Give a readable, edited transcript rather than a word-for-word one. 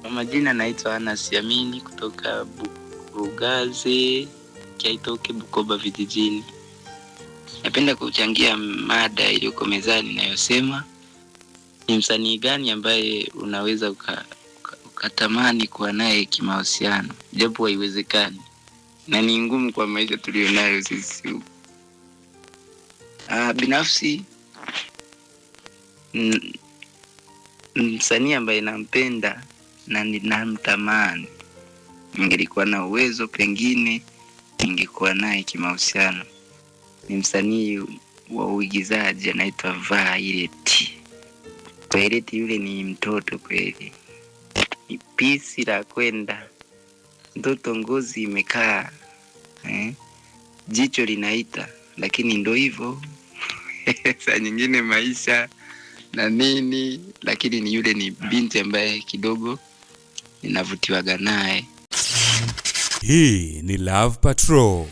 Kwa majina naitwa Anas Yamini kutoka Bugaze, Kyaitoke, Bukoba vijijini. Napenda kuchangia mada iliyoko mezani inayosema ni msanii gani ambaye unaweza ukatamani kuwa naye kimahusiano, japo haiwezekani na ni ngumu kwa maisha tuliyonayo sisi huku. Binafsi msanii ambaye nampenda na ninamtamani, ningelikuwa na uwezo pengine ningekuwa naye kimahusiano, ni msanii wa uigizaji anaitwa Violet. Violet yule ni mtoto kweli, ni pisi la kwenda mtoto, ngozi imekaa eh, jicho linaita, lakini ndo hivyo saa nyingine maisha na nini, lakini ni yule ni binti ambaye kidogo ninavutiwaga naye. Hii ni Love Patrol.